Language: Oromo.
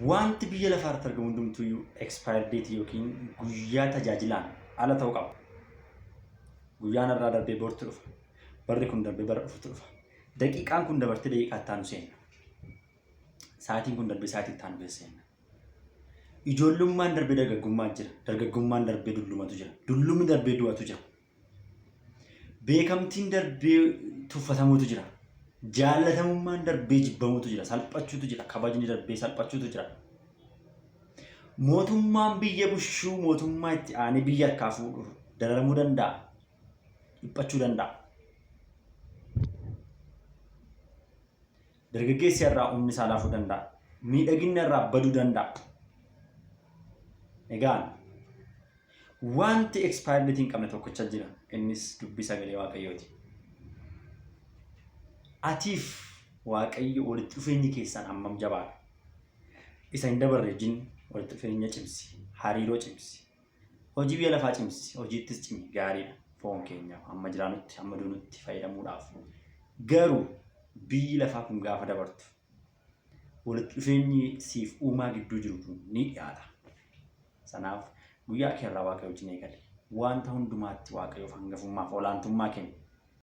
Wanti biyya lafaa irratti argamu hundumtuuyyuu expire date yookiin guyyaa tajaajilaan ala ta'uu qaba. Guyyaan har'aa darbee bortu dhufa. Barri kun darbee bara dhufutu dhufa. Daqiiqaan kun dabartee daqiiqaa itti aanu seenna. Sa'aatiin kun darbee sa'aatii itti aanu keessa seenna. Ijoollummaan darbee dargaggummaa jira. Dargaggummaan darbee dullumatu jira. Dullumni darbee du'atu jira. Beekamtiin darbee tuffatamuutu jira. Jaallatamummaan darbee jibbamuutu jira. Salphachuutu jira. Kabajni darbee salphachuutu jira. Mootummaan biyya bushuu mootummaa itti aanee biyya harkaa fuudhu dararamuu danda'a. Dhiphachuu danda'a. Dargaggeessi irraa humni isaa laafuu danda'a. Miidhaginni irraa baduu danda'a. Egaan wanti expired date hin qabne tokkicha jira. Innis dubbii sagalee Waaqayyooti. Atiif Waaqayyo walitti dhufeenyi keessan hammam jabaadha? Isa hin dabarre wajjin walitti dhufeenya cimsi, hariiroo cimsi. Hojii biyya lafaa cimsi, hojiittis cimi gaariidha. Foon keenyaaf hamma jiraanutti, hamma duunutti fayyadamuudhaaf. Garuu biyyi lafaa kun gaafa dabartu walitti dhufeenyi siif uumaa gidduu jiru kun ni dhiyaata. Sanaaf guyyaa kee irraa Waaqayyo wajjin eegali. Wanta hundumaatti Waaqayyoof hangafummaaf olaantummaa kenni.